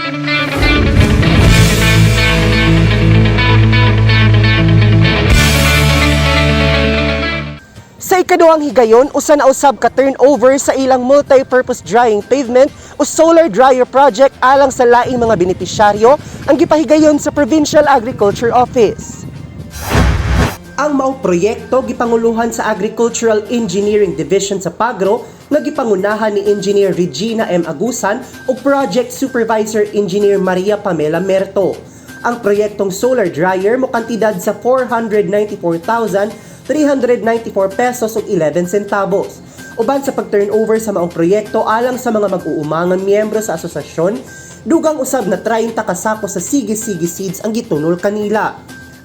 Sa ikaduhang higayon, usa na usab ka turnover sa ilang multi-purpose drying pavement o solar dryer project alang sa laing mga benepisyaryo ang gipahigayon sa Provincial Agriculture Office. Ang maong proyekto gipanguluhan sa Agricultural Engineering Division sa Pagro nga gipangunahan ni Engineer Regina M. Agusan ug Project Supervisor Engineer Maria Pamela Merto. Ang proyektong solar dryer mo kantidad sa 494,394 pesos ug 11 centavos. Uban sa pag-turnover sa maong proyekto alang sa mga mag-uumangan miyembro sa asosasyon, dugang usab na 30 ka sako sa Sige-Sige Seeds ang gitunol kanila.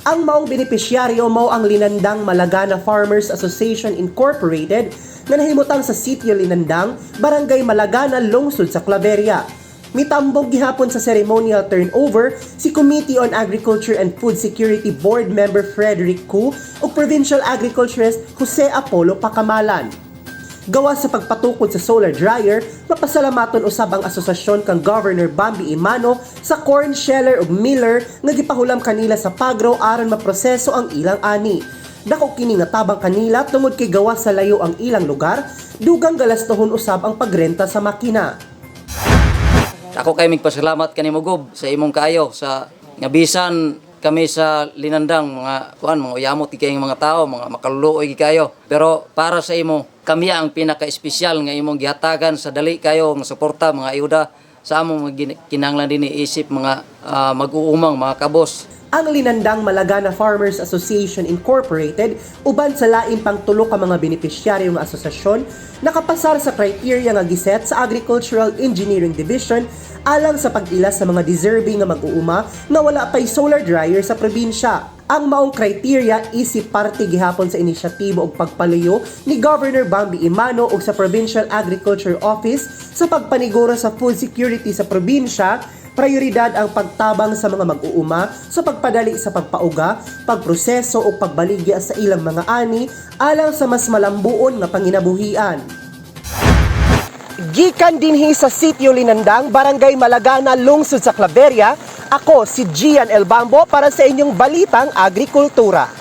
Ang maong benepisyaryo mao ang Linandang Malagana Farmers Association Incorporated nga nahimutang sa Sitio Linandang, Barangay Malagana, lungsod sa Claveria. Mitambog gihapon sa ceremonial turnover si Committee on Agriculture and Food Security Board Member Frederick Cu ug Provincial Agriculturist Jose Apollo Pacamalan. Gawa sa pagpatukod sa solar dryer, mapasalamaton usab ang asosasyon kang Governor Bambi Emano sa corn sheller ug miller nga gipahulam kanila sa Pagro aron maproseso ang ilang ani. Dako kini nga tabang kanila tungod kay gawa sa layo ang ilang lugar, dugang galastohon usab ang pagrenta sa makina. Ako kay migpasalamat kanimo, Gob, sa imong kaayo sa nga bisan kami sa Linandang mga kuan, mga uyamot kay mga tao, mga makaluluoy kayo. Pero para sa imo, kami ang pinaka-espesyal nga imong gihatagan sa dali kayo nga suporta, mga ayuda sa among mga kinahanglan dinhi isip mga mag-uumang mga kabos. Ang Linandang Malagana Farmers Association Incorporated uban sa lain pang tulo ka mga benepisyaryo nga asosasyon nakapasar sa criteria nga giset sa Agricultural Engineering Division alang sa pag-ila sa mga deserving nga mag-uuma nga wala pay solar dryer sa probinsya. Ang maong criteria isip parte gihapon sa inisyatibo og pagpaluyo ni Governor Bambi Emano ug sa Provincial Agriculture Office sa pagpaniguro sa food security sa probinsya. Prioridad ang pagtabang sa mga mag-uuma sa pagpadali sa pagpauga, pagproseso o pagbaligya sa ilang mga ani alang sa mas malambuon nga panginabuhian. Gikan dinhi sa Sitio Linandang, Barangay Malagana, lungsod sa Claveria, ako si Gian El Bambo para sa inyong Balitang Agrikultura.